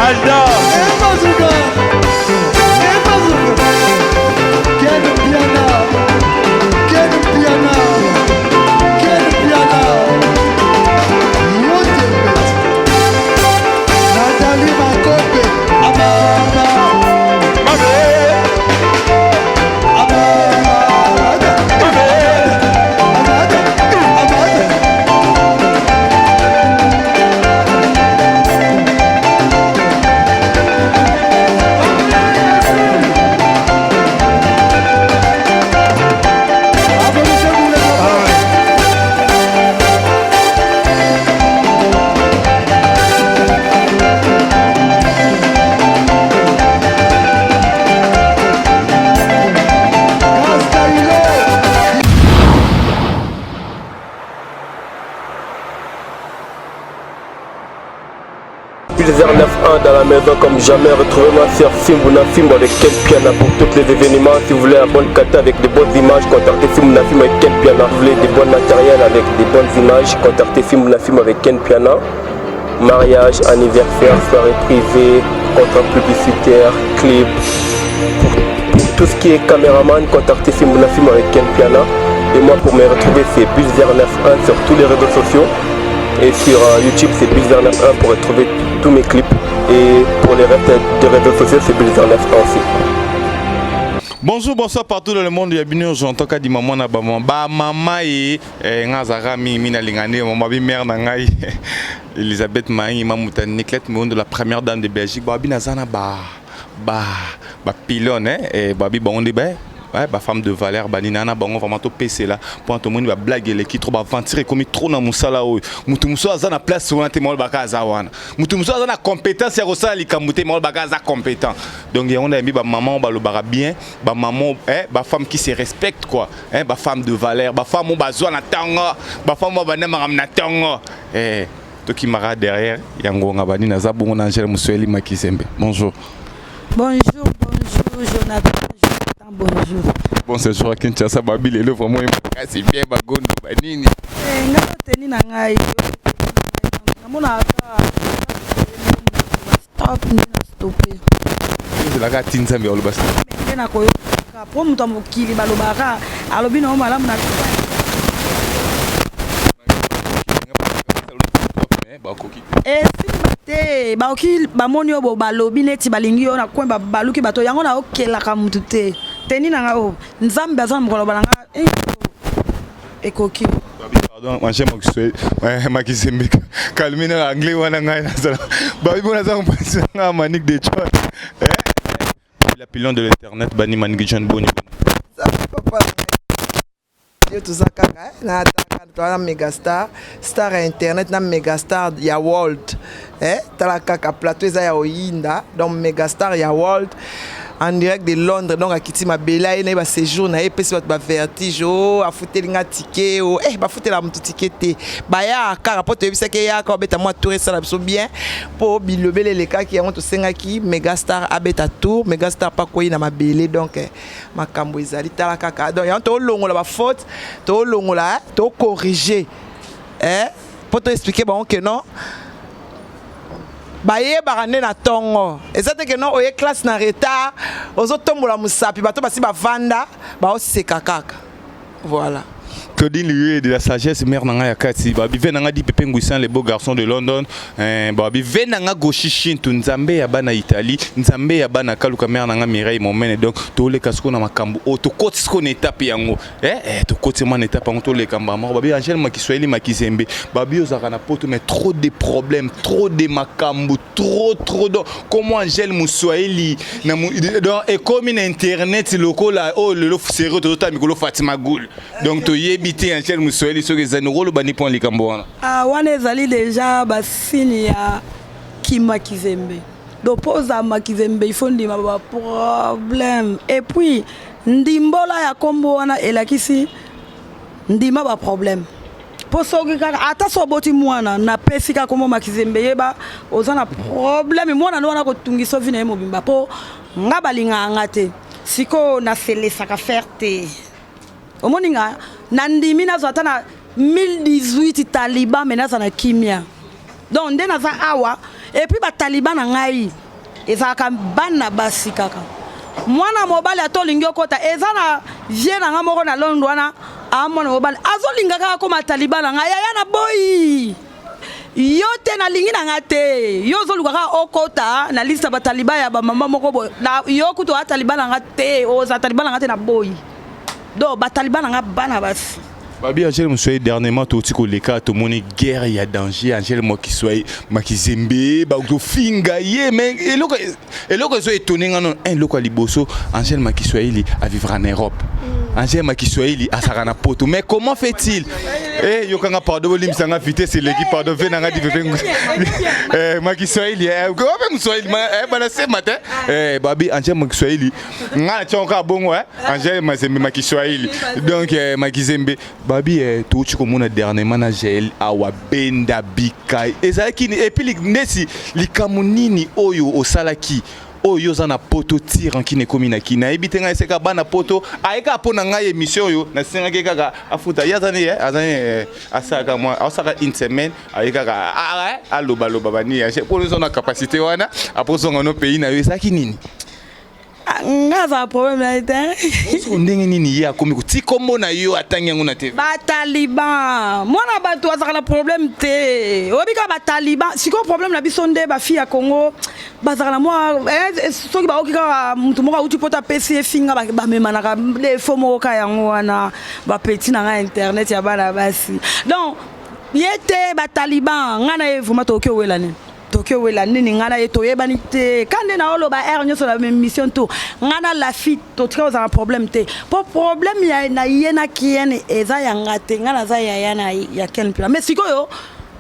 Alda. Pilzer 9-1 dans la maison comme jamais. Retrouvez-moi sur Fimbuna Fimbo avec Ken Piana pour tous les événements. Si vous voulez un bon kata avec de bonnes images, contactez Fimbuna Fimbo avec Ken Piana. Si vous voulez des bons matériels avec des bonnes images, contactez Fimbuna Fimbo avec Ken Piana. Mariage, anniversaire, soirée privée, contrat publicitaire, clip. Pour, pour tout ce qui est caméraman, contactez Fimbuna Fimbo avec Ken Piana. Et moi, pour me retrouver, c'est Bulzer 91 sur tous les réseaux sociaux. Et sur euh, YouTube, c'est Bulzer 91 pour retrouver tous mes clips. Et pour les restes des réseaux sociaux, c'est Bulzer 91 aussi. Bonjour, bonsoir partout dans le monde. Il y a bien j'entends qu'à dit maman na ba maman. Ba maman et eh, nga zara mi mi na lingane maman bi mère na ngai. Elisabeth Maï mamuta Niclette Mondo la première dame de Belgique. Ba bi na zana ba ba ba pylône hein et ba bi bango nde ba ouais, ba femme de valeur banina na bango vraiment topesela mpo na tomoni ba blague eleki trop baventure ekomi trop na mosala oyo moto mosusu aza na place wana te maolobaka aza wana moto mosusu aza na compétence ya kosala likambo te maolobaka aza compétent donc yango nayambi bamama oyo balobaka bien bamama eh, bafemme qui se respecte quoi eh, bafemme de valeur bafemme oyo bazwa na ntongo bafemme oyo banda makambo na ntongo eh, tokimaka derrière ya ngonga banini aza bongo na angele mosueli makizembe. Bonjour. Bonjour, bonjour, Jonathan, Jonathan, bonjour. Bon séjour à Kinshasa, babi lelo vraiment makasi bien bagondo banini. Eh, nga teni na ngai, namona ata stop nde na stoppe. Ezalaka ti Nzambe aloba stop. Nde nakoyoka po moto ya mokili balobaka alobi na yo malamu na Bakoki te. Esimba te bakoki bamoni yo bo balobi neti balingi yo na coin baluki bato yango na okelaka mutu te teni na nga oyo nzambe aza na mokolo bala nga eh, ekoki. Pardon, ma chère Makizembe, calme na anglais wana ngai nazala. Babi bona za mpasi nga Manick de John. Eh? La pilon de l'internet bani Manick John boni. Papa yo toza kaka eh, na ataka toza na megastar star ya internet na megastar ya world eh, tala kaka plateau eza ya oyinda donc megastar ya world en direct de Londres donc akiti mabele aye na ye baséjour na ye epesi bato bavertige o oh, afuteli nga tike o oh, eh, bafutela moto tike te bayaka kaka mpo toyebisaki eyaka obeta mwa tour esala biso bien mpo bilobele elekaki yango tosengaki megastar abeta tour megastar mpe akwei na mabele donc eh, makambo ezali tala kaka donc yango tolongola bafaute tolongola eh, tocorrige eh, mpo toexplike bango ke non bayebaka nde na ntongo eza te ke non oye classe na retard ozotombola mosapi bato basi bavanda baoseka kaka voilà. Claudine Lieu de la sagesse mère nanga ya kati ba bive nanga di Pepe Nguissan le beau garçon de London eh, ba bive nanga Goshi Shintu Nzambe ya bana Italie Nzambe ya bana Kaluka mère nanga Mireille Momene donc toleka siko na makambo oyo tokoti siko na etape yango eh, eh, tokoti mwa na etape yango toleka mbala moko babi Angèle Makiswahili Makizembe babi ozalaka na poto mais trop de problèmes trop de makambo trop trop donc comment Angèle Muswahili na donc ekomi na internet lokola oyo oh, lelo sérieux tozotala mikolo Fatima Goul donc toyebi te Angèle Muswahili soki ezali okoloba ni mpo likambo wana. Ah, wana ezali deja basini ya kima kizembe donc mpo ozala makizembe il faut ndima ba problème et puis ndimbola ya kombo wana elakisi ndima ba problème mpo soki kaka ata so oboti mwana napesi kaka kombo makizembe yeba oza na problème mwana no wana kotungisa vi na ye mobimba mpo nga balingaka nga te sikoyo naselesaka faire te omoni nga nandimi nazwa ata na 1018 taliban me naza na kimia donc nde naza awa. Et puis bataliban na ngai ezalaka bana basi kaka. Mwana mobali ata olingi okota, eza na vie na ngai moko na Londres wana, a mwana mobali azolinga kaka koma taliban na ngai, yaya na boyi yo te, nalingi na nga te. Yo ozoluka kaka okota na liste ya bataliban ya bamama moko boye, yo kutu oya taliban na nga te, oza taliban na nga te, na boyi. Donc bataliban na nga bana basi. Babi Angèle Moussoye, dernièrement touti koleka, tomoni guerre ya danger. Angèle Mokiswaye Makizembe bakofinga ye, mais eloko eloko ezo étonné nga non, un eloko ya liboso, Angèle Makiswahili a vivre en Europe, Angèle Makiswahili azalaka na poto, mais comment fait-il? Eh, yokanga, pardon, bolimbisanga, vitesse eleki, pardon. Ve nanga di pepe eh, Makiswahili eh, ope Mswahili eh, bana sema te eh, babi Angèle Makiswahili, nga na tiango kaka bongo eh, Angèle Mazembe Makiswahili, donc eh, Makizembe babi eh, touti komona dernièrement na Jael awa benda bikai ezalaki et puis ndesi likambo nini oyo osalaki oyo oza na poto ti rancune ekomi na kini? Nayebi te, ngai eseka bana poto ayeka mpo na ngai émission oyo nasengaki kaka afuta ye, aza ni aza ni asalaka mwa asalaka une semaine, aye kaka alobaloba bani mpo oza na capacité wana, après ozonga no pays na yo. Ezalaki nini? Nga azala problème na ye te. Ndenge nini ye akomi ti kombo na yo atangi yango na TV? Bataliban, mwana bato azalaka na problème te, oyebi kaka bataliban. Sikoyo problème na biso nde bafille ya Congo bazalaka na mwa soki baoki kaka motu moko auti poto apesi ye finga, bamemanaka defo moko ka yango wana. Bapeti na ngai internet ya bana basi, donc ye te bataliban. Ngai na ye vraiment tokoki owela nini, tokoki owela nini? Ngai na ye toyebani te. Ka nde naoloba heure nyonso na émission tour, ngai na lafi totika kozala na problème te, mpo problème ya na ye na kiene eza yanga te. Ngai naza yaya na ya Ken Mpila, mais sikoyo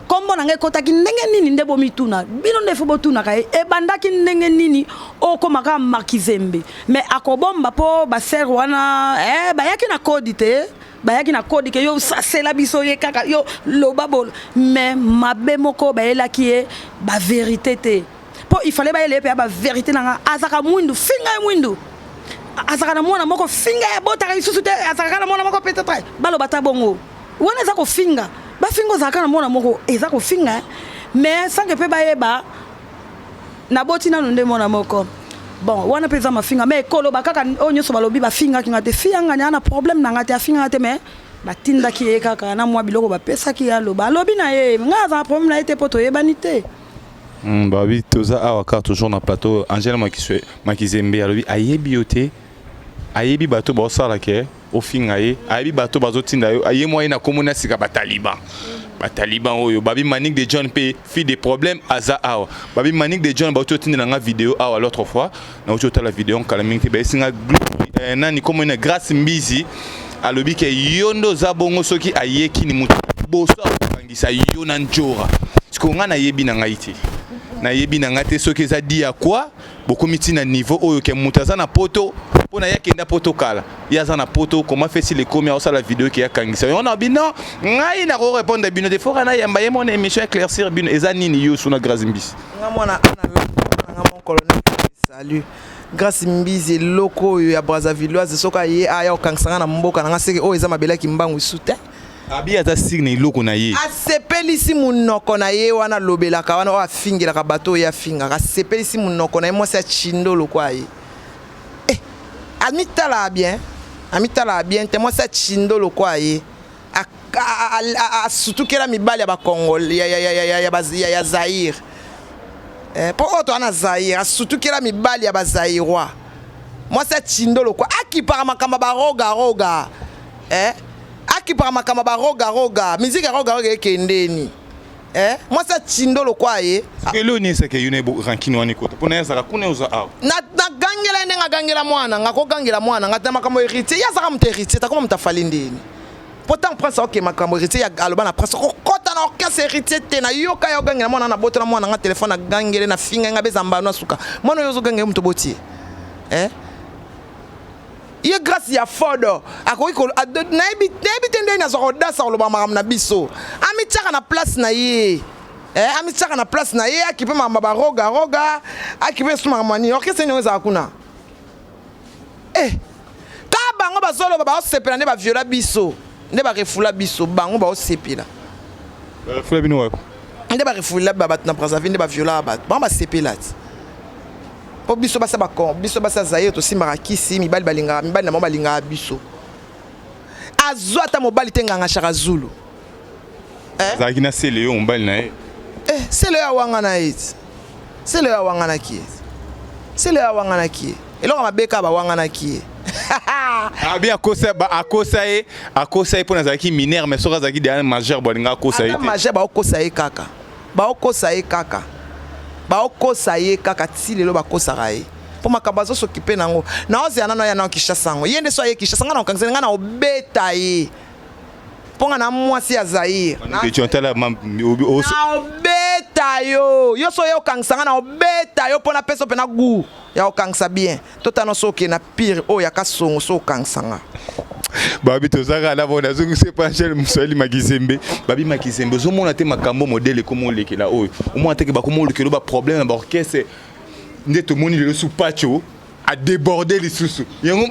nkombo na ngai ekɔtaki ndenge nini? Nde bomituna bino nde fo botunaka ye ebandaki ndenge nini okóma kaka Makizembe. Mais akobomba mpo basere wana eh, bayaki na kodi te, bayaki na kodi ke yo sasela biso ye kaka yo loba bolo, mais mabe moko bayelaki ye bavérité te, mpo il fallait bayela ye mpe ya bavérité na nga. Azalaka mwindu, finga ye mwindu. Azalaka na mwana moko, finga ye abotaka lisusu te. Azalaka na mwana moko, peut-être baloba ta bongo wana eza kofinga, bafinga ozalaka na mwana moko eza kofinga, mais sanke mpe bayeba naboti nanu nde mwana moko. Bon, wana mpe eza mafinga, mais koloba kaka oyo nyonso balobi bafingaki nga te, fiyangani ana problème na nga te, afingaka te, mais batindaki ye kaka na mwa biloko bapesaki ye aloba, alobi na ye. Ngai aza na problème na ye te mpo toyebani te. Babi toza awa kaka toujours na plateau. Angela Makizembe alobi ayebi yo te, ayebi bato baosala ke ofinga ye, ayebi bato bazotinda yo, aye mwa ye na komoni ya sika bataliban, bataliban oyo. Babi Manique de John mpe fille de problème aza awa. Babi Manique de John bauti otindela nga video awa l'autre fois, nauti otala video nkala mingi te, bayesi nga eh, nani komoni na Grâce Mbizi alobi ke yo nde oza bongo, soki ayeki ni moto boso akokangisa yo na njora. Sikoyo ngai nayebi na ngai te, nayebi na ngai te soki eza di ya kwa bokomi ntina niveau oyo ke moto aza na poto mpo na ye akenda poto kala, ye aza na poto, koma fesi ekomi aosala video ke akangisa yo na bino. Ngai nakorépondre bino te, foka nayamba ye mona émission éclaircir bino eza nini yo suna Grâce Mbisi. Nga mwana ana nga mon colonel, salut. Grâce Mbizi, eloko oyo ya Brazzavilloise, soki aye aya kokangisa nga na mboka na nga, seke oyo eza mabelaki mbangu esu te. Abi aza sire na eloko na ye. Asepelisi monoko na ye wana alobelaka wana, oyo afingelaka bato oyo afingaka, asepelisi monoko na ye. Mwasi ya chindo lokwa ye eh, amitalaka bien, amitalaka bien te. Mwasi ya chindo lokwa ye asutukela mibali ya Bakongol ya Zaire, mpo oyo toza na Zaire, asutukela mibali ya Bazaïrois. Mwasi ya chindo lokwa akipaka makambo ya barogaroga, eh? Akipaka makambo ya barogaroga, miziki ya rogaroga ekendeni, eh? Mwasi atindo lokwa ye. Eloko nini esaka yo na rancune wana ekota mpona ye azalaka kuna, oza awa? Nagangela ye ndenge agangela mwana nga, akogangela mwana nga te. Makambo héritier, ye azalaka moto héritier, takoma moto afali ndeni, po ntango prince aoke makambo héritier, aloba na prince okokɔta na orchestre héritier te. Nayoka ye ogangela mwana, nabotola mwana nga telefone, agangele na finga nga beza mbano asuka. Mwana oyo ozogangela ye moto botie, eh? Ye grâce ya fodo akoki nayebi te ndenge nazwaka odasa koloba makambo na biso. Amitiaka na place na ye, eh, amitiaka na place na ye, akipe makambo ya barogaroga, akipe esu makambo ya nini, orchestre nini ezala kuna, eh. Ka bango bazoloba baosepela nde baviola biso, nde barefula biso, bango baosepela. Barefula bino wapi? Nde barefouler bato na Brazzaville, nde baviolaka bato, bango basepela ti. Mpo biso basa bacon, biso basa Zaire, tosimbaka kisi, mibali balingaka, mibali na bango balingaka biso. Azwa ata mobali te, Nganga Shaka Zulu. Azalaki na sele yo, mobali na ye. Eh, sele oyo awangana ye ti, sele oyo awanganaki ye, sele oyo awanganaki ye, eloko mabe kaka bawanganaki ye. Abi akosa, akosa ye, akosa ye mpona azalaki mineur, mais soki azalaki déjà majeur, boalinga akosa ye ata te. Majeur, baokosa ye kaka, baokosa ye kaka, baokosa ye kaka ti lelo, bakosaka ye. Mpo makambo azosokipe nango, naozela nano aya nao Kinshasa yango. Ye nde so aye Kinshasa, ngai na okangisa, ngai na obeta ye, mpo nga na mwasi ya Zaire. Tala. Na obeta yo, yo so oye okangisa nga, na obeta yo mpo napesa mpe na goût ya kokangisa bien. Totana so okende na pire oyo ya Kasongo, so okangisa nga. Babi tozaka na bona, azongisi epa Angele Moswahili Makizembe. Babi Makizembe, ozomona te makambo modèle ekoma olekela oyo, omona teke bakoma olekela baproblème na baorchestre. Nde tomoni lelo su Pacho adéborde lisusu yango.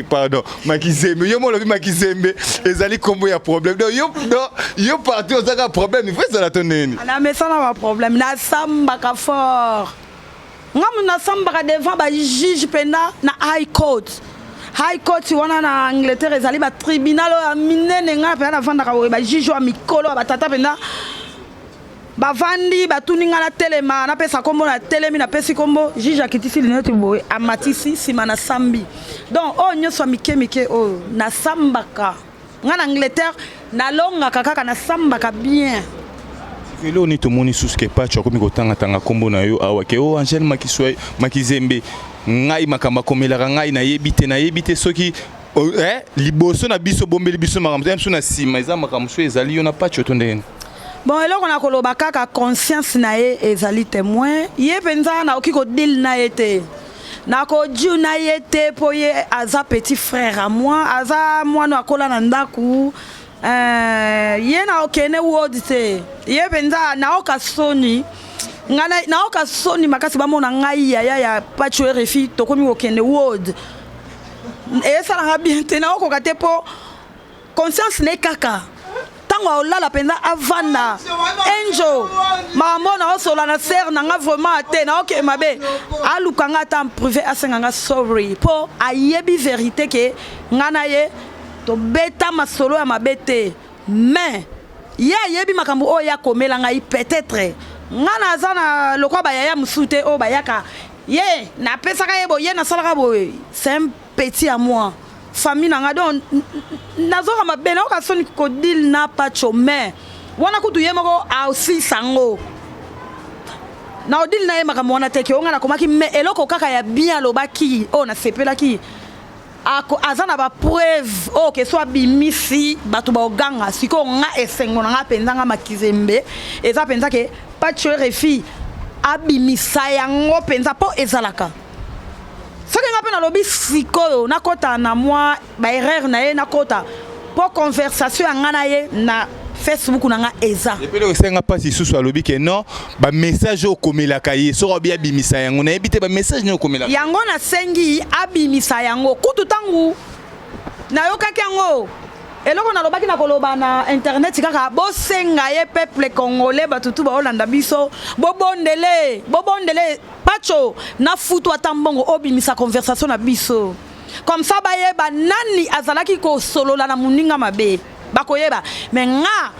Pardon, Makizembe, yo mo olobi Makizembe ezali nkombo ya problème. Donc yo, donc yo parti ozaka problème, il faut ezala to ndeni? Namesana baproblème, nasambaka fort. Ngamu nasambaka devant bajuge mpenza na high court. High court wana na Angleterre ezali batribunal oyo ya minene. Ngai mpenza navandaka boye, bajuge oyo ya mikolo ya batata mpenza bavandi, batuni ngai natelema, napesa nkombo. Natelemi, napesi nkombo, juge akitisi lunettes boye, amatisi nsima, nasambi. Donc oyo nyonso ya mike mike oyo nasambaka, ngai na Angleterre nalongaka kaka, nasambaka bien. Eloko nini tomoni susu ke Pacho akomi kotangatanga nkombo na yo awa, ke o Angele Makizembe, ngai makambo akomelaka ngai, nayebi te, nayebi te soki liboso na biso bombeli biso makambo ya biso, na nsima eza makambo so ezali yo na Pacho to ndenge? Bon, eloko na koloba kaka, conscience na ye ezali témoin. Ye mpenza nakoki kodile na ye te, nakoju na ye te, mpo ye aza petit frère à moi, aza mwana akola na ndako. Ye na okende wod te. Ye mpenza naoka soni, ngai naoka soni makasi bamona ngai yaya ya Pacho RFI, tokomi kokende wod, esalanga bien te, naokoka te, mpo conscience ne kaka ntango aolala mpenza avanda enjo makambo naosola na sere na nga vraiment te, naokee mabe. Aluka nga ata en privé, asenga nga sorry, mpo ayebi vérité ke nga na ye tobeta masolo ya mabe te. Mais ye ayebi makambo oyo ye akomela ngai. Peut-être nga naza na lokwa bayaya mosusu te oyo bayaka ye, napesaka ye boye, ye nasalaka boye. C'est un petit à moi, famille na nga. Donc nazoka mabe, nayoka soni kodile na Pacho. Mais wana kutu ye moko aosisa yango, na odile na ye makambo wana te ke oyo nga nakomaki. Mais eloko kaka ya bien alobaki oyo nasepelaki, aza na bapreuve oyo ke so abimisi, bato baoganga. Sikoyo nga esengo na nga mpenza, nga Makizembe, eza mpenza ke Pacho RFI abimisa yango mpenza, mpo ezalaka soki nga mpe nalobi sikoyo nakɔta na mwa baerreur na ye, nakɔta mpo conversation ya nga na ye na Facebook na nga eza. Epele esenga mpasi lisusu, alobi ke non, bamessage oyo okomelaka ye, soki obi abimisa yango, nayebi te bamessage nini okomelaka. Yango nasengi abimisa yango. Kutu ntango nayokaki yango, eloko nalobaki na koloba na internet kaka, bosenga ye, peuple congolais, bato tu baolanda biso, bobondele, bobondele Pacho na futu ata mbongo, obimisa conversation na biso, comme ça bayeba nani azalaki kosolola na moninga mabe, bakoyeba. Mais nga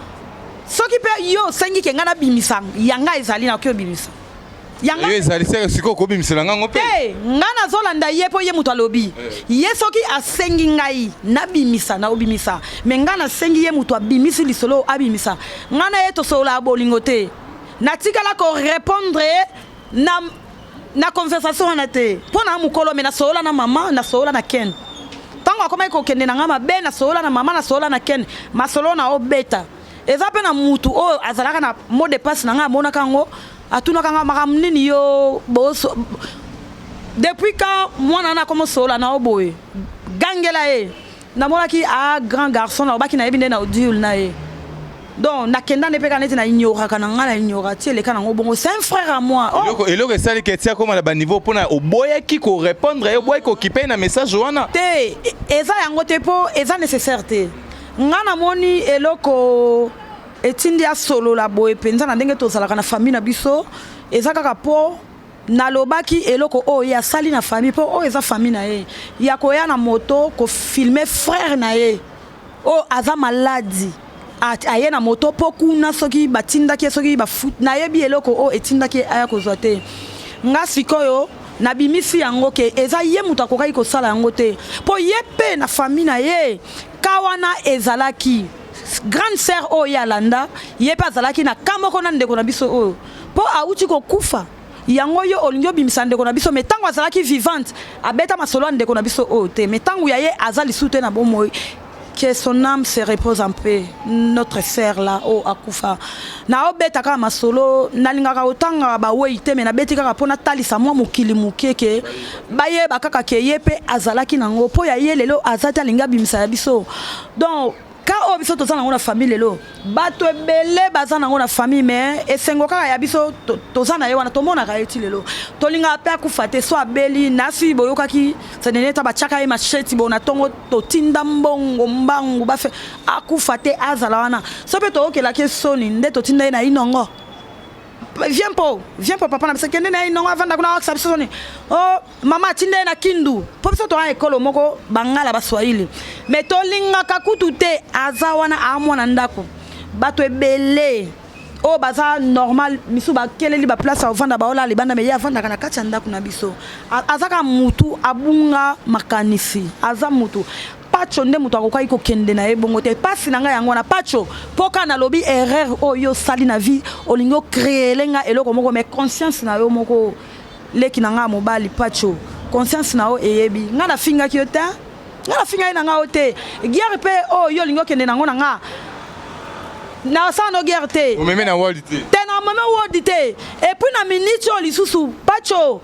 soki mpe yo osengi ke nga nabimisa yanga, ezali nakoki obimisa yanga. Yo ezali seke sikoyo okobimisela ngango mpe? Te, nga nazolanda ye, mpo ye moto alobi. Ye soki asengi ngai nabimisa, naobimisa. Mais nga nasengi ye, moto abimisi lisolo oyo, abimisa. Nga na ye tosolola ya bolingo te, natikala korépondre na conversation wana te, mpo na mokolo me nasolola na mama, nasolola na Ken. Ntango akomaki kokende na nga mabe, nasolola na mama, nasolola na Ken, masolo na obeta eza mpe na mutu oyo azalaka na mot de passe na ngai, amonaka yango, atunaka nga makambo nini yo boso depuis quand mwana wana akoma osolola na yo boye, gangela ye. Namonaki a grand garçon, nalobaki nayebi nde na odule na ye. Donc nakenda nde mpe kaka neti na ignoraka na ngai, na ignora ti eleka nango bongo. C'est un frère à moi, oh. Eloko esali ke tia koma na baniveau mpona oboyaki korépondre ye, oboyaki kokipe ye na message wana? Te, eza yango te, mpo eza nécessaire te. Nga namoni eloko. Etindi asolola boye mpenza na ndenge tozalaka na famille na biso, eza kaka mpo nalobaki eloko oyo ye asali na famille, mpo oyo eza famille na ye, ya koya na moto kofilmer frère na ye oyo aza maladi. Aye na moto mpo kuna soki batindaki ye, soki nayebi eloko oyo etindaki ye aya kozwa te. Nga sikoyo nabimisi yango ke eza ye moto akokaki kosala yango te, mpo ye mpe na famille na ye ka wana ezalaki grande sœur oyo ye alanda, ye mpe azalaki na ka moko na ndeko na biso oyo mpo awuti kokufa. Yango yo olingi obimisa ndeko na biso, mais ntango azalaki vivante abeta masolo ya ndeko na biso oyo te, mais ntango ya ye aza lisusu te na bomoi. Que son âme se repose en paix, notre sœur là oyo akufa. Naobeta kaka masolo, nalingaka kotanga bawei te, mais nabeti kaka mpo natalisa mwa mokili moke ke bayeba kaka ke ye mpe azalaki nango, mpo ya ye lelo aza te, alingi abimisa ya biso. Donc ka oyo biso toza nango na famille lelo, bato ebele baza nango na famille, mais esengo kaka ya biso toza na ye wana, tomonaka ye ti lelo, tolingaka mpe akufa te. So abeli nasi boyokaki senene ta batiaka ye macheti bo na ntongo, totinda mbongo mbangu bafe akufa te, azala wana. So mpe toyokelaki soni nde totinda ye na Inongo. Viens po, viens po, papa na biso kende na ye Inongo, avanda kuna, akisa biso soni. O mama atinda ye na Kindu, mpo biso toa ekolo moko, Bangala, Baswahili, mais tolingaka kutu te. Aza wana, amwana ndako, bato ebele oyo baza normal, misu bakeleli baplace ya kovanda, baolala libanda, mais ye avandaka na kati ya ndako na biso. Aza kaka mutu abunga makanisi, aza mutu. Pacho nde moto akokaki kokende na ye bongo te. Mpasi na ngai yango wana, Pacho, mpo kaka nalobi erreur oyo osali na vie, olingi ocréer nga eloko moko, mais conscience na yo moko, leki na ngai ya mobali Pacho, conscience na yo eyebi ngai nafingaki yo te, ngai nafingaki na ngai yo te. Guerre mpe oyo yo olingi okende nango na nga, nasala no guerre te. Omemi na world te. Te, na omemi world te. Et puis na minute oyo lisusu, Pacho,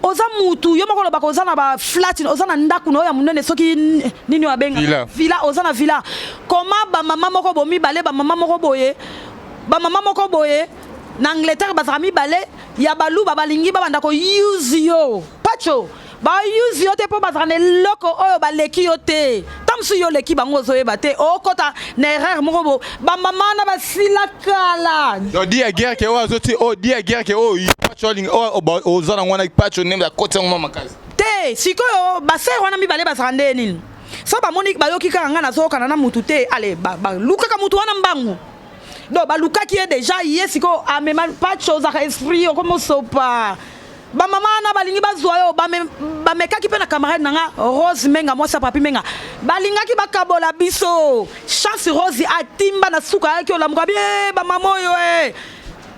oza mutu yo moko olobaka oza na baflat, oza na ndako na oyo ya monene, soki nini oyo abenga. Villa. Villa, oza na villa. Koma bamama moko bo mibale, bamama moko boye, bamama moko boye na Angleterre bazalaka mibale ya Baluba, balingi babanda kouse yo. Pacho, bause yo te, mpo bazalaka na eloko oyo baleki yo te. Ta mosusu yo oleki bango, ozoyeba te, okota na erreur moko bo bamama wana basila kala. Donc di ya guerre ke oyo azoti oyo, di ya guerre ke oyo Pacho alingi oyo oza nango wana, Pacho ndenge akoti yango mwa makasi. Te, sikoyo basere wana mibale bazalaka nde nini? So bamoni, bayoki kaka ngai nazokana na mutu te, ale balukaka mutu wana mbangu. Donc balukaki ye déjà, ye sikoyo amema Pacho. Ozalaka esprit, okomosopa bamama wana balingi bazwa yo. Bamekaki mpe na camarade na nga Rose Menga, mwasi ya Papi Menga, balingaki bakabola biso. Chance Rose atimba na suka, ayaki olamuka bi bamama oyo e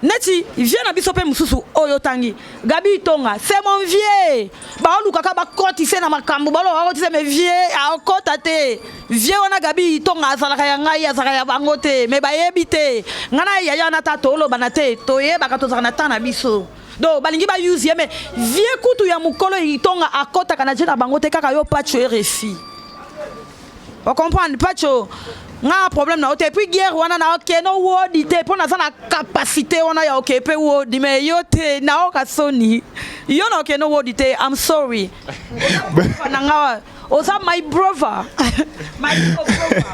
neti vieux na biso mpe mosusu oyo otangi, Gabi Itonga, c'est mon vieux. Baolukaka bakotise na makambo, baoloka bakotise, mais vieux akota te. Vieux wana Gabi Itonga azalaka ya ngai, azalaka ya bango te, mais bayebi te ngai na yaya wana ta tolobana te, toyebaka, tozalaka na temps na biso. Donc balingi bayuse ye, mais vieux kutu ya mokolo Itonga akɔtaka na je na bango te. Kaka yo Pacho, RFI, ocomprendre? Pacho, nga problème na yo te. Et puis guerre wana na okende wodi te, mpo naza na capacité wana ya oke mpe wodi, mais yo te, naoka soni yo na okende wodi te. I'm sorry na nga, oza my brother, my brother.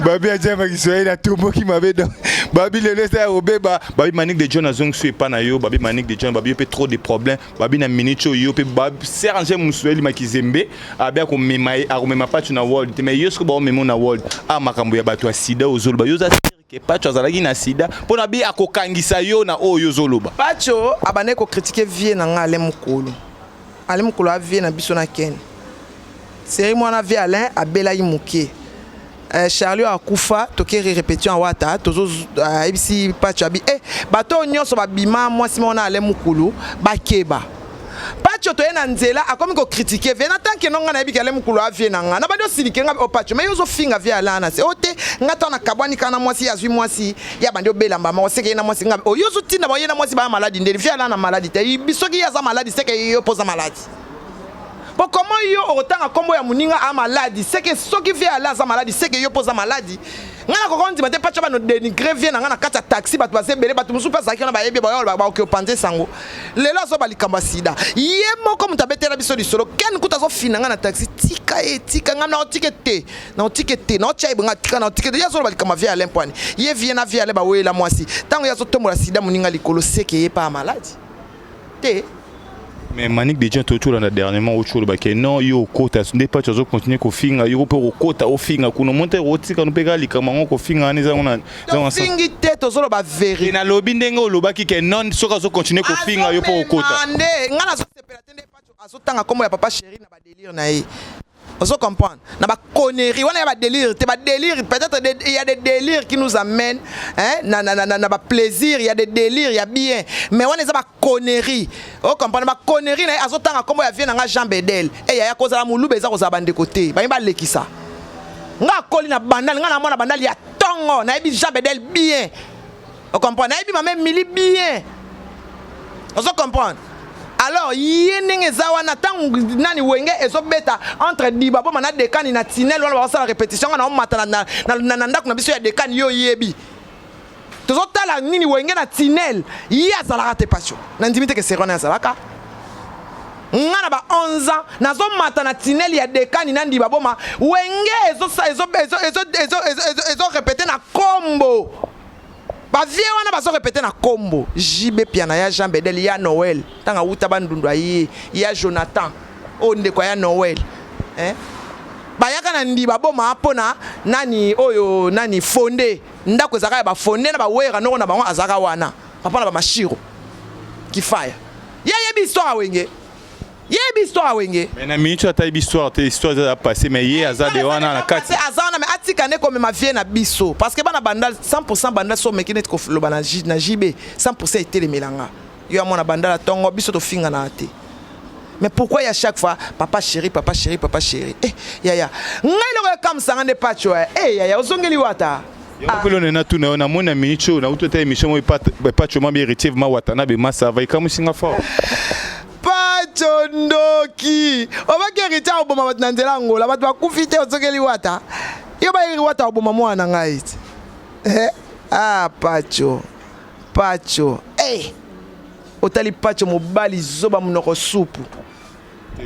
Babi ajamba Kiswahili, atomboki mabe. Donc babi lelo eza ya kobeba. Babi Manique de John azongi so epa na yo. Babi Manique de John, babi yo mpe trop de problème. Babi na minute oyo yo mpe Serge Muswahili Makizembe abi akomema ye, akomema Pacho na world te, mais yo soki baomema na world a makambo ya bato ya sida ozoloba, yo oza ke Pacho azalaki na sida, mpo na bi akokangisa yo na oyo ozoloba. Pacho abandaki kocritiquer vieux na nga Alain Mokolo. Alain Mokolo avieux na biso na Kene série mwana. Vieux Alain abelaki moke. Charlie oyo akufa, tokeri répétition awata, tozoyebisi Pacho abi bato oyo nyonso babima mwasi moko na Alain Mokulu, bakeba Pacho. Toye na nzela, akomi kocritiquer vieux na tanke no. Nga nayebi ke Alain Mokulu avieux na nga, na bandi osilike nga o Pacho, mais yo ozofinga vieux Alain na se o te. Nga ntango nakabwani kaka na mwasi, ye azwi mwasi, ye abandi obelamba moko seke ye na mwasi. Nga o yo ozotinda bango ye na mwasi baya maladi ndeni? Vieux Alain na maladi te. Soki ye aza maladi, seke yo mpo oza maladi. Po comment yo okotanga nkombo ya moninga a maladi? Seke soki vieux Alain aza maladi, seke yo mpo oza maladi. Ngai nakoka ondima te Patsho bano dénigre vie na ngai na kati ya taxi. Bato baza ebele, bato mosusu mpe azalaki wana, bayebi baoki opanze sango. Lelo azoba likambo ya sida, ye moko moto abetela biso lisolo. Ken kuta azofina ngai na taxi: "Tika ye, tika ngai." Naotike te, naotike te, naotya ye bonga, tika, naotike te. Ye azoloba likambo ya vie Alain Poani, ye vie na vie Alain baweyela mwasi. Ntango ye azotombola sida moninga likolo, seke ye pa ya maladi te. Mais Manick de John, totolanda dernièrement, otolobake non, yo okota nde Patsho azocontinue kofinga yo mpe okota ofinga kuna, omoni te otika no mpe kaka likambo yango kofinga wana ezango na Tofingi te, tozoloba vérité. Nalobi ndenge olobaki ke non, soki azocontinue kofinga yo mpo okota. Nde ngai nazosepela te nde Patsho azotanga nkombo ya papa chéri na badélire na ye. Ozo comprendre na baconnerie wana ya badélire te. Badélire, peut-être il y a des délires qui nous amènent, hein, na baplaisir. Il y a des délires ya bien, mais wana eza baconnerie. O comprendre baconnerie na ye, azotanga nkombo ya vie na nga Jean Bedel. E yaya, kozala molube eza kozala bandeko te. Bangi balekisa nga akoli na Bandali, nga na mwana Bandali ya ntongo. Nayebi Jean Bedel bien, o comprendre? Nayebi mama Emili bien, ozo comprendre? Alors ye ndenge eza wana, ntango nani Wenge ezobeta entre Diba Boma na Dekani na tinel wana, bakosala répétition, nga na omata na ndako na biso ya Dekani. Yo oyebi, tozotala nini Wenge na tinel, ye azalaka te. Pasio nandimi te ke seri wana azalaka. Nga na ba 11 ans nazomata na tinel ya Dekani na Ndiba Boma, Wenge ezorépéter na kombo bavie wana, bazorépéter na kombo JB Piana, ya Jean Bedel, ya Noel. Ntango awuta Bandundu, aye ya Jonathan oyo ndeko ya Noel, eh? Bayaka na Ndiba Boma mpona nani oyo nani fonde ndako ezalaka ya bafonde na bawera noko na bango azalaka wana, papa na bamashiro Kifaya. Ye yebi histoire ya Wenge, yebi histoire ya Wenge. Mais na minute ata yebi histoire te, histoire eza passé, mais ye aza de wana na kati. Aza wana, mais atika nde komema vie na biso, parce que bana Bandal 100, Bandal so omeki neti koloba na JB 100, etelemelanga yo ya mwana Bandal ntongo, biso tofingana te. Mais pourquoi ya chaque fois papa chéri, papa chéri, papa chéri? Eh yaya, ngai eloko ekamwisanga nde Patsho. Eh yaya, ozongeli wata. Yango mpe lone natuna yo, namoni na minute oyo nauti ota émission moko, Patsho ma héritier ma Watanabe masava, ekamwisinga fort. Patsho ndoki, obaki héritier akoboma bato na nzela ya Ngola, bato bakufi te. Ozokeli wata, yo bayeri wata koboma mwana na ngai te. Eh, ah Patsho, Patsho, hey! Otali Patsho, mobali zoba, monoko supu.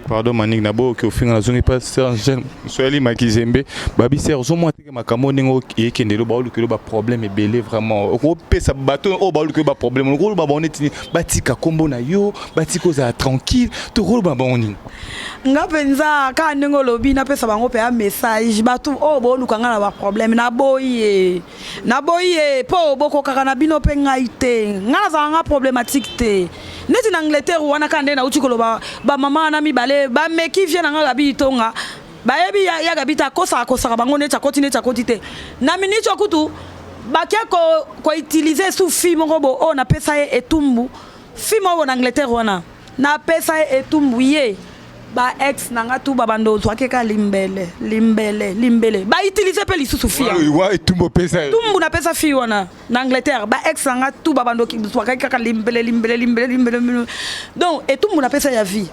Pardon Manik, naboyoki ofinga, nazongi pa Serge Soyali Makizembe. Babi Serge, ozomona teke makambo ndenge ekendelo, baolukelo baproblème ebele. Vraiment okopesa bato oyo baolukelo baproblème, okoloba bango neti batika nkombo na yo, batika ozala tranquille, to okoloba bango nini? Nga mpenza kaka ndenge olobi, napesa bango mpe ya message: bato oyo booluka nga na baproblème, naboyi ye, naboyi ye, mpo bokokaka na bino mpe ngai te. Ngai nazala nga problématique te. Neti na Angleterre wana, kaka nde nauti koloba, bamama wana mibale bameki vie na nga Gabi Itonga, bayebi ya Gabi te, akosaka kosaka bango neti akoti, neti akoti te. Na miniti okutu bake koutiliser su fille moko bo oyo napesa ye etumbu. Fille moko na Angleterre wana, napesa ye etumbu, ye ba ex na nga tu babanda ozwaki ka limbele, limbele, limbele, bautiliser mpe lisusu fille. Wa etumbu opesa? Etumbu napesa fille wana na Angleterre, ba ex na nga tu babanda ozwakaki kaka limbele, limbele, limbele, limbele, limbele. Donc etumbu napesa ya vie.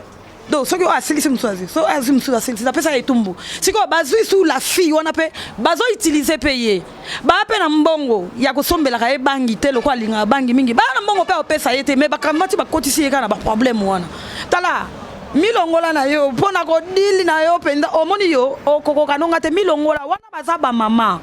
Donc soki oyo asilisi, mosusu azwi, soki oyo azwi, mosusu asilisi. Napesa ye etumbu. Sikoyo bazwi su la fille wana mpe bazoutiliser mpe ye. Baa mpe na mbongo ya kosombelaka ye bangi te, lokola alingaka bangi mingi. Baa na mbongo mpe akopesa ye te, mais bakamati, bakotisi ye kaka na baproblème wana. Tala, milongola na yo mpo na kodili na yo mpenza. Omoni yo okokoka nonga te, milongola wana. Baza bamama,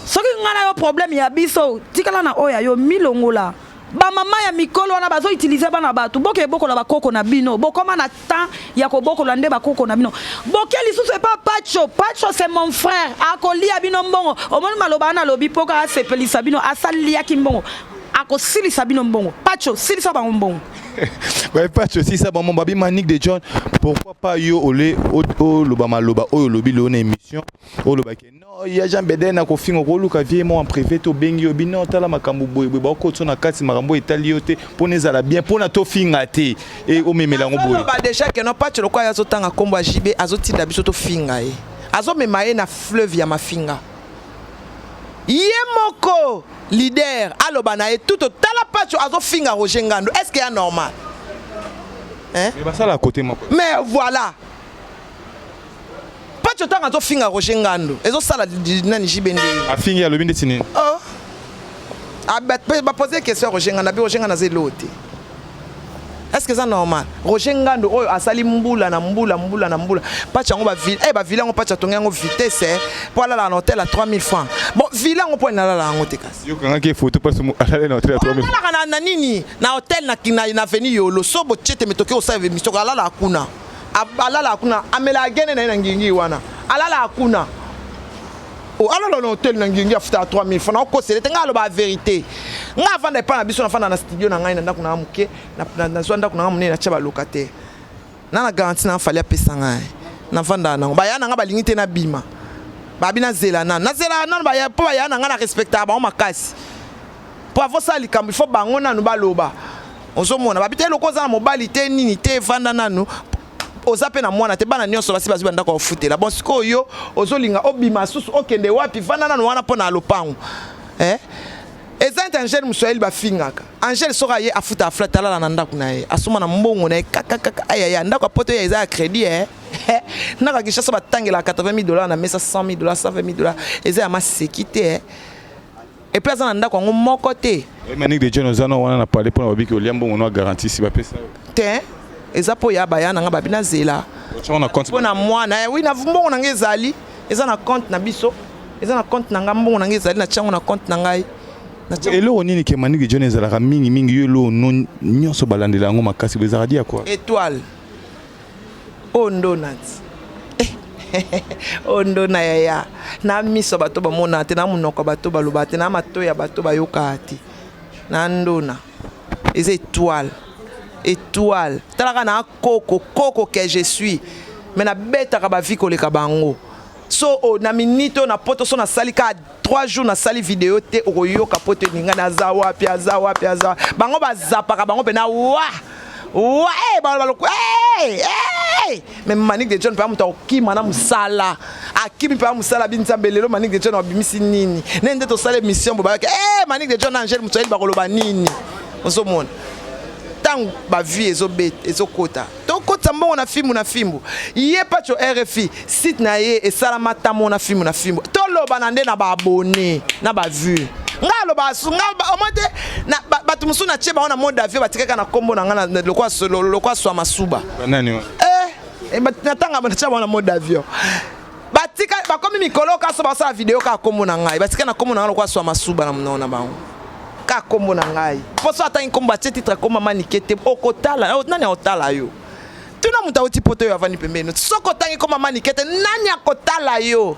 soki ngai na yo problème ya biso, tikala na oyo ya yo, milongola. Bamama ya mikolo wana bazoutiliser bana bato, boke ebokola bakoko na bino. Bokoma na temps ya kobokola nde bakoko na bino. Boke lisusu epa Pacho. Pacho, c'est mon frère, akolia bino mbongo. Omoni maloba wana alobi mpo kaka asepelisa bino, asaliaki mbongo, akosilisa bino mbongo. Pacho, silisa bango mbongo. Ouais, Pacho silisa bango. Babi Manick de John, pourquoi pas yo ole oloba maloba oyo olobi lelo na émission, olobaki non ya Jean Beden na kofinga, koluka vie mo en privé, tobengi yo bino, tala makambo boye boye, bakotso na kati makambo etali yo te, mpona ezala bien, mpona tofinga te e omemela yango boye. Oloba déjà ke no, Patsho lokola ye azotanga nkombo ya JB, azotinda biso tofinga ye, azomema ye na fleuve ya mafinga. Ye moko leader aloba na ye tout. Tala, Patsho azofinga Roger Ngando, est ce que ya normal, hein? Mais basala côté moko. Mais voilà, Patsho. Pacho ntango azofinga Roger Ngando, ezosala nani JB ndenge Afingi, alobi ndeti nini? Oh. Ah, bapose question ya Roger Ngando, abi Roger Ngando aza eloo te. Est ce que eza normal? Roger Ngando oyo asali mbula na mbula, mbula na mbula. Pacho yango baville, eh, baville yango, Pacho atongi yango vitesse, eh, mpo alalaka na hotel ya 3000 francs. Bon, ville yango mpo analala yango te kasi. Yo kangaki photo mpasi alale na hotel ya 3000? Alalaka na nini, na hotel na avenue Yolo. So botie te, me toki kosala émission, alalaka kuna. Alalaka kuna, amelaka gene na ye na ngingi wana, alalaka kuna. O alala na hotel na ngingi, afutaka 3000 francs. Naokosele te, ngai aloba vérité. Ngai avanda epai na biso, nafanda na studio na ngai na ndako na nga moke, nazwa ndako na nga monene, natia balocataire na garantie na Fally apesa ngai, navandaka nango. Baya na ngai balingi te nabima, babi nazela nanu, nazelaka nanu baya, mpo baya na ngai na respectaka bango makasi, mpo avosala likambo, ifo bango nanu baloba. Ozomona, babi te eloko, oza na mobali te, nini te, evanda nanu, oza mpe na mwana te, bana nyonso basi bazwi bandako ya kofutela. Bon, sikoyo yo ozolinga obima susu, okende wapi? Vanda nanu wana mpo na lopango, eh? Eza neti Angele Moswahili bafingaka Angele, soki aye afuta aflate, alala na ndako na ye, asomba na mbongo na ye kakakaka. Ayaya, ndako ya poto ya eza ya crédit, eh? Ndako ya Kinshasa batangelaka 80 000 $ na mesa, 100 000 $, 120 000 $, eza ya maseki te, eh? Et puis aza na ndako yango moko te. Manick de John, oza na wana na pale mpona babiki olia mbongo no garantie si bapesa yo? Te, eza mpo ya baya na nga, babi nazela. Otiango na compte? Mpo na mwana, eh, oui, na mbongo na ngai ezali, eza na compte na biso, eza na compte na ngai. Mbongo na ngai ezali, natia yango na compte na ngai. Eloko nini ke Manick de John ezalaka mingimingi yo, eloko no nyonso balandela yango makasi bo, ezalaka dia kwa? Étoile oyo ndona ti oyo ndona yaya na miso ya bato bamona te, na monoko ya bato baloba te, na matoi ya bato bayokaka te. Na ndona eza étoile, étoile. Talaka na koko koko que je suis, mais nabetaka bavi koleka bango. So oh, na minute oyo na poto, so nasali kaka 3 jours nasali video te, okoyoka poto eninga aza wapi, aza wapi, aza wapi. Bango bazapaka bango mpena wa wa, eh, baloko, eh, eh. Mais Manick de John mpe moto akokima na mosala, akimi mpe mosala bi Nzambe. Lelo Manick de John abimisi nini? Ne nde tosala émission bo bayaki, eh, Manick de John na Angele Moto ayeli, bakoloba nini? Ozomona ntango bavie ezobeta, ezokota, tokotisa mbongo na fimbu na fimbu. Ye Pacho RFI, site na ye esalama tamo na fimbu na fimbu. Toloba na nde na baabonné na bavue. Ngai aloba su ngai omoi te bato mosusu natie bango na mode avion, batikaka na nkombo na ngai lokwa swa masuba. Nani wa? Eh, natanga natia bango na mode avion, batika bakomi mikolo kaso basala video kaka nkombo na ngai, batika na nkombo na ngai lokwa swa masuba na monoko na bango, kaka nkombo na ngai. Mpo so atangi nkombo, atie titre komba Manike te, okotala nani? Akotala yo? Tuna moto auti poto oyo avandi pembeni. Soki otangi komba Manike te, nani akotala yo?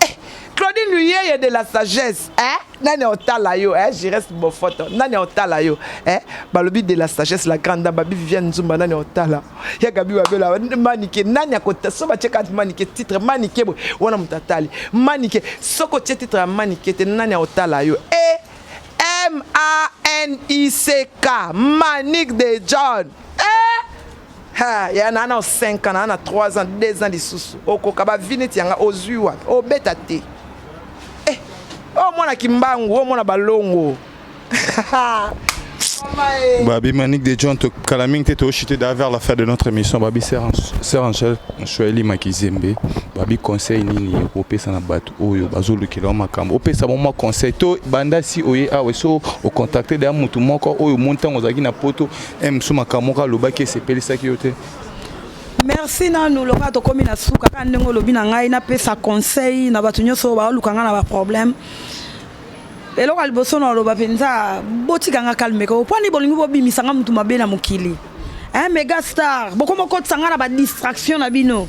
Eh, Claudine Luyeye de la sagesse, eh? Nani otala yo, eh? Jires Bofoto, nani otala yo, eh? Balobi de la sagesse, la grande dame, babi Viviane Nzumba, nani otala ya Gabi Babela Manike, nani akota? So batie kati Manike, titre Manike boye wana, moto atali Manike. Soki otie titre ya Manike te, nani akotala yo? E M A N I C K, Manick de John, eh? Ha, ya na na 5 ans, na na 3 ans, 2 ans lisusu okoka bavi neti yanga ozwi wapi? Obeta te, eh, oyo mwana Kimbangu, oyo mwana balongo. Babi Manick de John, kala mingi te tochute vers la fin de notre émission. Babi Sœur Angèle Swahili Makizembe, babi conseil nini opesa na bato oyo bazolukela makambo? Opesa bango mwa conseil to banda si oye awa, so ocontacte deya motu moko oyo omoni ntango ozalaki na poto mosu, makambo moko alobaki esepelisaki yo te? Merci. Nanu lokola tokómi na suka, kaka ndenge olobi na ngai napesa conseil na bato nyonso oyo baoluka ngai na baproblème, eloko ya liboso na oloba mpenza, botikanga calme ko. Mponi bolingi bobimisanga mutu mabe na mokili, hein, méga star, bokoma okotisa ngai na badistraction na bino.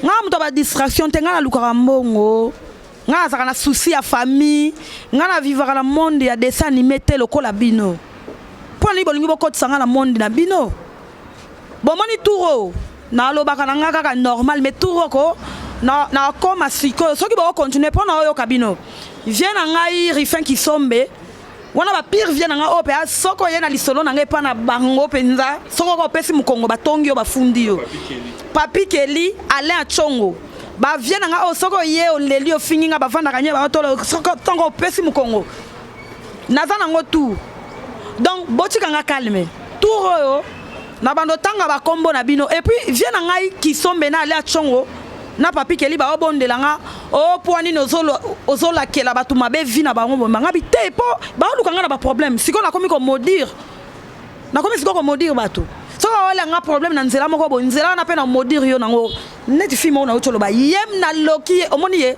Ngai moto ya badistraction te. Ngai nalukaka mbongo, ngai nazalaka na souci ya famille, ngai navivaka na monde ya dessin animé te lokola bino. Mpo nini bolingi bokotisa ngai na monde na bino? Bomoni tour oyo nalobaka na ngai kaka normal, mais tour oko nakoma sikoyo, soki bokocontinue mpo na oyoka bino, vie na ngai Rifin Kisombe wana, bapire vie na ngai oyo mpe soki oye na lisolo na ngai epa na bango mpenza, soki oko opesi mokongo, batongi yo, bafundi yo. Papi Keli, Alain Achongo, bavie na ngai oyo soki oye oleli, ofingi ngai, bavandaka nye baotolo. Soki ntongo opesi mokongo, naza nango tour. Donc botika nga calme. Tour oyo na bando otanga bakombo na bino. Et puis vie na ngai Kisombe na Alain Achongo. Na Papi Keli baobondela nga o mpo nini ozolakela bato mabe vi na bango boye. Nga bi te, mpo baoluka nga na baproblème. Sikoyo nakomi komaudire, nakomi sikoyo komaudire bato. Soki aolela nga problème na nzela moko boye, nzela wana mpe na maudire yo nango. Neti fille moko nauti oloba ye, naloki ye, omoni ye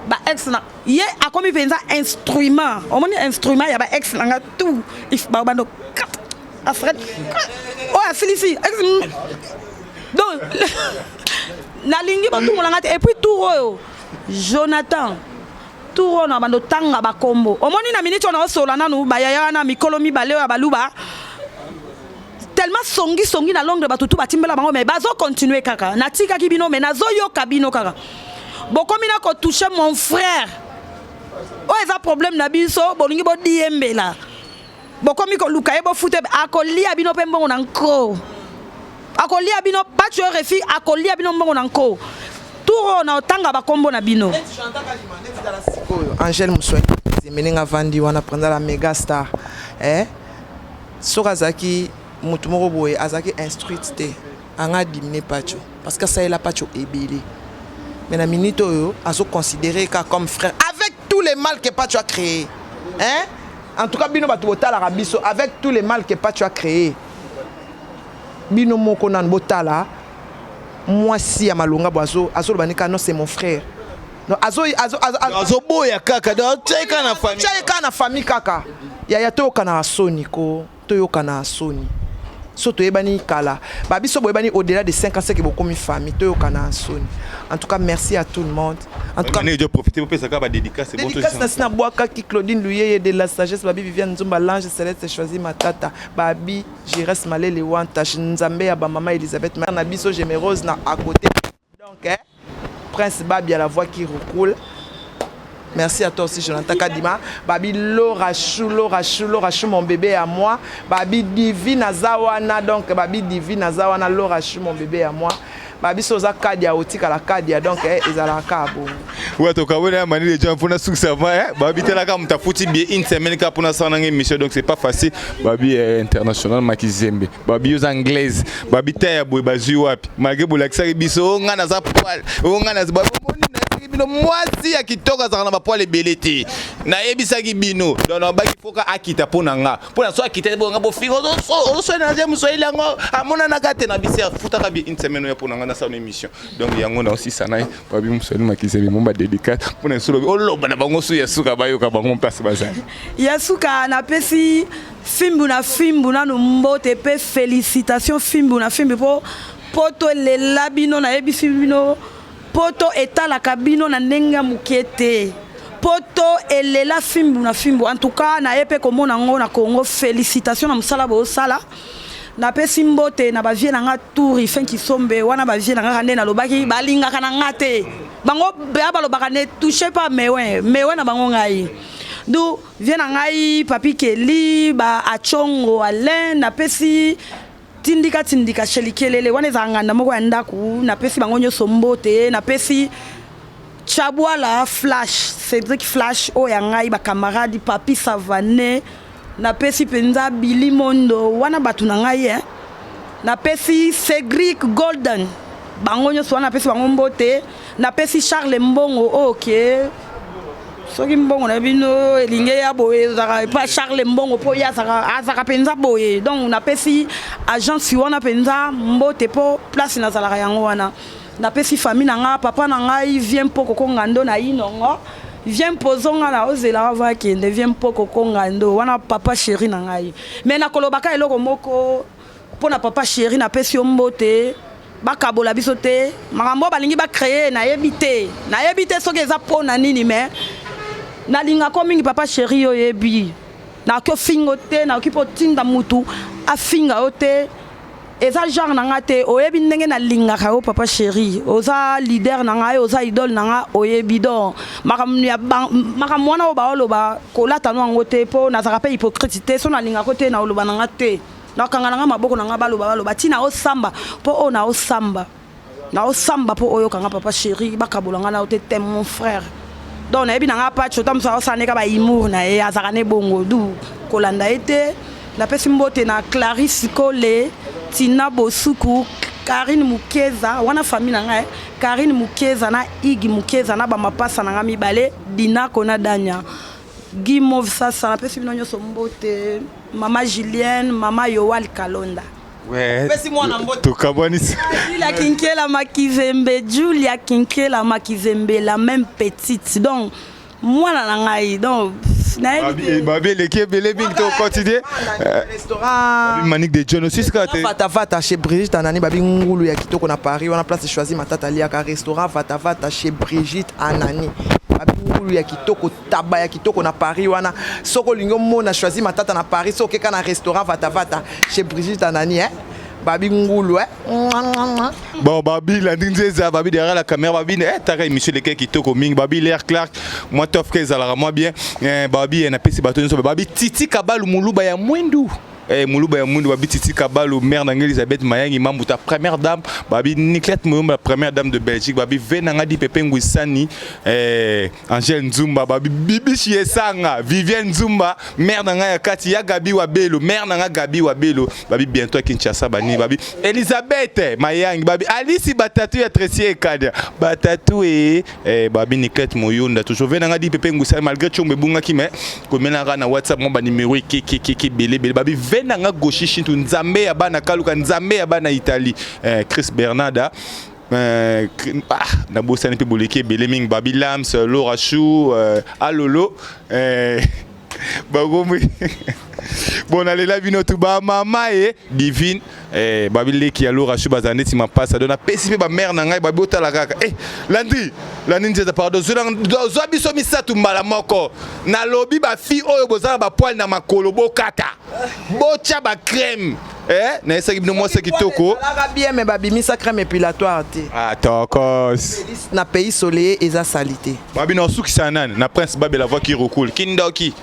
ba ex na ye akomi mpenza instrument, omoni instrument ya ba ex na nga tout babando Alfred oyo asilisi. Donc nalingi botungola nga te. Et puis tour oyo, Jonathan, tour oyo na bando tanga bakombo, omoni na miniti oyo naosola nanu bayaya wana mikolo mibale oyo ya baluba, tellement songi songi na Londres, bato tu batimbela bango, mais bazocontinue kaka. Natikaki bino, mais nazoyoka bino kaka bokomi na kotouche mon frère. Oyo eza problème na biso. Bolingi bodiembela, bokomi koluka ye, bofute, akolia bino mpe mbongo na nko, akolia bino. Pacho Refi akolia bino mbongo na nko. Tour oyo na otanga bakombo na bino. Sikoyo Angèle Moswani ndenge avandi wana mpenza, la méga star, eh? Soki azalaki motu moko boye, azalaki instruite te, anga adimine Pacho, parce que asalela Pacho ebele. Mais na minute oyo azoconsidéré ka comme frère, avec tous les mal que Pacho a créé, hein? En tout cas, bino bato botalaka biso, avec tous les mal que Pacho a créé, bino moko nanu botala mwasi ya malonga bo azoloba nika: "Non, c'est mon frère." Non, azo azo azo azoboya kaka, donc tia kaka na famille. Tia ye kaka na famille kaka. Yaya, toyokana na soni ko, toyokana na soni. So toyebani kala, babiso boyebani au-delà de 5 ans, seke bokomi famille. Toyokana na soni. En tout cas, merci à tout le monde, en tout cas. Mani profiter opesaka badédicace. Dédicace na si nabwakaki Claudine Luyeye de la sagesse, babi Viviane Nzumba, l'ange céleste choisi Matata, babi Jires Malele Wantash, Nzambe ya bamama Elisabeth na biso, Gémérose na à côté. Donc eh, Prince Babi à la voix qui roucoule. Merci à toi aussi, Jonathan Kadima. Babi Laura Chou, Laura Chou, Laura Chou, mon bébé à moi. Babi Divine Azawana, donc Babi Divine Azawana, Laura Chou, mon bébé à moi. Babi Soza Kadia, Otika la Kadia, donc eh, ezalaka bon. Ouais, tokabona ya Mani de mpona sukisa va, eh babi telaka moto afuti bien une semaine kaka mpona sala nanga émission, donc c'est pas facile. Babi international Makizembe, babi oza anglaise, babi ta ya boye bazwi wapi? Malgré bolakisaki biso o ngai naza poil, o ngai naza bomoni, nayebisaki bino mwasi ya kitoko azalaka na bapoil ebele te. Nayebisaki bino, donc nabaki foka akita mpo na nga, mpo na so akita bonga bofinga ozoswela na moswahili yango amonanaka te na bisi afutaka bi une semaine oya mpo na nga nasala émission. Donc yango na osisa na ye, babi moswahili Makizembe mo badédicace mpona esolobi oloba na bango so ya suka, bayoka bango mpasi bazali. Ya suka, napesi Fimbu na Fimbu nanu mbote mpe félicitation Fimbu na Fimbu, mpo poto elela bino. Nayebisi bino, poto etalaka bino na ndenge ya moke te. Poto elela Fimbu na Fimbu. En tout cas, naye mpe komona yango na Congo. Félicitation na mosala bosala. Napesi mbote na bavieux na nga Tour Fin Kisombe wana, bavieux na nga kaka nde nalobaki balingaka na nga te. Bango bea balobaka ne touche pas mewe mewe na bango. Ngai du vieux na ngai Papi Keli ba Achongo Alain, napesi Tindika Tindika Shelikelele wana, ezala nganda moko ya ndako. Napesi bango nyonso mbote. Napesi Chabwala Flash, Cédric Flash oyo ya ngai, bacamarade Papi Savane, napesi mpenza Bili Mondo wana, bato na ngai, eh. Napesi Cédric Golden, bango nyonso wana napesi bango mbote. Napesi Charles Mbongo oyo ke soki mbongo na bino elingi ya boye, ezalaka epa Charles Mbongo, mpo ye azalaka mpenza boye. Donc napesi agence wana mpenza mbote, mpo place nazalaka yango wana. Napesi famille na nga, papa na ngai vie mpo koko ngando na inongo vie mpo ozonga na ozelaka va akende vie mpo koko ngando wana, papa chéri na ngai. Mais nakolobaka eloko moko mpo na papa chéri, napesi yo mbote. Bakabola biso te. Makambo oyo balingi bacréer, nayebi te, nayebi te soki eza mpo na nini, mais nalingako mingi papa chéri. Oyebi, nakoki ofingo te, nakoki mpo otinda mutu afinga yo te, eza genre na nga te. Oyebi ndenge nalingaka yo, papa chéri, oza leader na ngai, oza idole na nga, oyebi. Donc makambo wana oyo baoloba, kolata no yango te, mpo nazalaka mpe hypocrite te. So nalingako te, na oloba na nga te, nakanga na nga maboko na nga. Baloba, baloba ntina osamba mpo oyo na osamba, na osamba mpo oyokanga. Papa chéri, bakabola nga na yo te, te mon frère. Donc nayebi na nga Pacho ta mosu aosala neka bahumour na ye, azalaka ne bongo du kolanda ye te. Napesi mbote na Clarisse Kole, Tina Bosuku. Karine Mukeza wana, famille na ngai, Karine Mukeza na Igi Mukeza na bamapasa na ngai mibale, Dinako na Dania Guy Mauve. Sasa napesi bino nyonso mbote, mama Julienne, mama Yoal Kalonda. Ouais. Pesi mwana mbote. Tokabwanisi. Julia Kinkela Makizembe, Julia Kinkela Makizembe, la même petite. Donc mwana na ngai, donc nayebi te. Babi eleki ebele mingi, tocontinue. Restaurant Manique de John aussi sika te. Vata Vata chez Brigitte Anani, babi ngulu ya kitoko na Paris wana, place Choisi Matata aliaka. Restaurant Vata Vata chez Brigitte Anani, babi ngulu ya kitoko, taba ya kitoko na Paris wana. Soki olingi omona Choisi Matata na Paris, soki okeka na restaurant Vata Vata chez Brigitte Anani, eh? Babi ngulu, eh? Bon, babi Landi Nzeza, babi derrière la caméra, babi taka émission eleki kitoko mingi. Babi L'air Clark, mwa tof ke ezalaka mwa bien. Babi napesi bato nyonso, babi Titi Kabalu, moluba ya mwindu, moluba ya mwindu, babi Titi Kabalu, mère na ngai Elisabeth Mayangi Mambuta, première dame, babi Niclette Moyomba, la première dame de Belgique, babi ve nanga di Pepe Ngwisani, Angèle Nzumba, babi Bibishi Esanga, Vivienne Nzumba, mère na ngai ya kati ya Gabi Wabelo, mère na nga Gabi Wabelo, babi bientôt à Kinshasa bani, babi Elisabeth Mayangi, babi Alice Batatu ya Tressier Ekadia Batatu babi Niclette Moyonda, toujours ve nanga di Pepe Ngwisani, malgré tshombe ebungaki, mais komelaka na WhatsApp mwa banimero ekekekeke ebele ebele. Babi ve nanga Goshi Shintu, nzambe ya bana Kaluka, nzambe ya bana Italie, Chris Bernarda, ah, nabosani mpe boleki ebele mingi, babi Lams, Laura Chou, Alolo, bakomi bon, nalela bino tu bamama ye Divine, babi leki ya Laura Chou, bazala neti mapasa. Donc napesi mpe bamare na ngai, babi otala kaka, Landry, Landi Nzeza, pardon, zwa biso misato mbala moko. Nalobi bafille oyo boza na bapoils na makolo, bokata, botya bacrème, nayesaki bino mwasi kitoko. Ezalaka bien, mais babimisa crème épilatoire te. Ah, tokos. Na pays soleil eza sali te. Babi na osukisa nani na Prince Babela, voix qui recoule, kindoki.